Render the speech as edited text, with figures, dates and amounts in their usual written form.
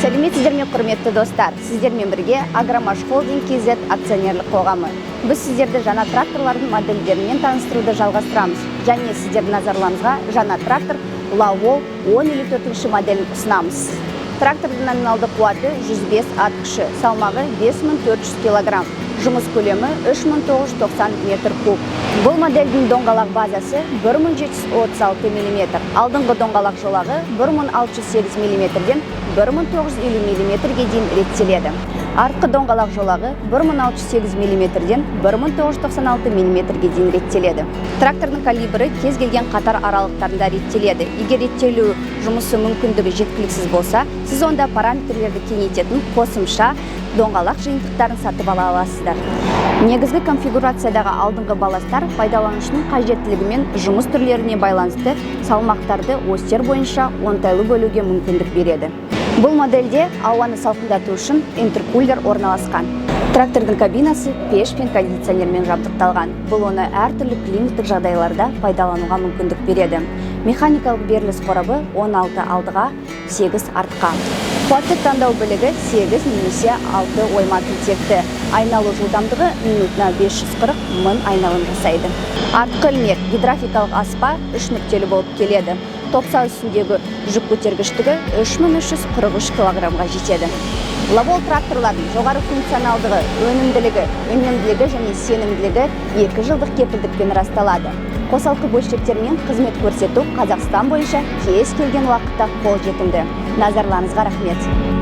Сәлеметсіздер ме, құрметті достар! Сіздермен бірге Агромаш Холдинг KZ акционерлік қоғамы. Біз сіздерді жаңа тракторлардың модельдерімен таныстыруды жалғастырамыз және сіздердің назарларыңызға жаңа трактор Ловол 1054 моделін ұсынамыз. Трактордың номиналды қуаты 105 ат күші, салмағы 5400 кг, жұмыс көлемі 3990 метр куб. Бұл модельдің доңғалақ базасы 1736 мм, алдыңғы доңғалақ жолағы 1608 мм-ден 1950 мм-ге дейін реттеледі. Артқы доңғалақ жолағы 1608 мм-ден 1996 мм-ге дейін реттеледі. Трактордың калибрі кез келген қатар аралықтарында реттеледі. Егер реттелу жұмысы мүмкіндігі жеткіліксіз болса, сіз онда параметрлерді кеңейтетін қосымша доңғалақ жиынтықтарын сатып ала аласыздар. Негізгі конфигурациядағы алдыңғы балластар пайдаланушының қажеттілігі мен жұмыс түрлеріне байланысты салмақтарды осьтер бойынша оңтайлы бөлуге мүмкіндік береді. Бұл модельде ауаны салқындату үшін интеркулер орналасқан. Трактордың кабинасы пеш пен кондиционермен жабдықталған. Бұл оны әртүрлі климаттық жағдайларда пайдалануға мүмкіндік береді. Механикалық беріліс қорабы 16 алдыға, 8 артқа. Қуатты таңдау білігі 8 немесе 6 ойма кілтекті. Айналу жылдамдығы минутына 540 мың айналым жасайды. Артқы ілмек гидравликалық аспа 3 нүктелі болып келеді. Топса үстіндегі жүк көтергіштігі 3343 килограммға жетеді. Ловол тракторлардың жоғары функционалдығы, өнімділігі, үнемділігі және сенімділігі 2 жылдық кепілдікпен расталады. Қосалқы бөлшектермен қызмет көрсету Қазақстан бойынша кез келген уақытта қолжетімді. Назарларыңызға рахмет.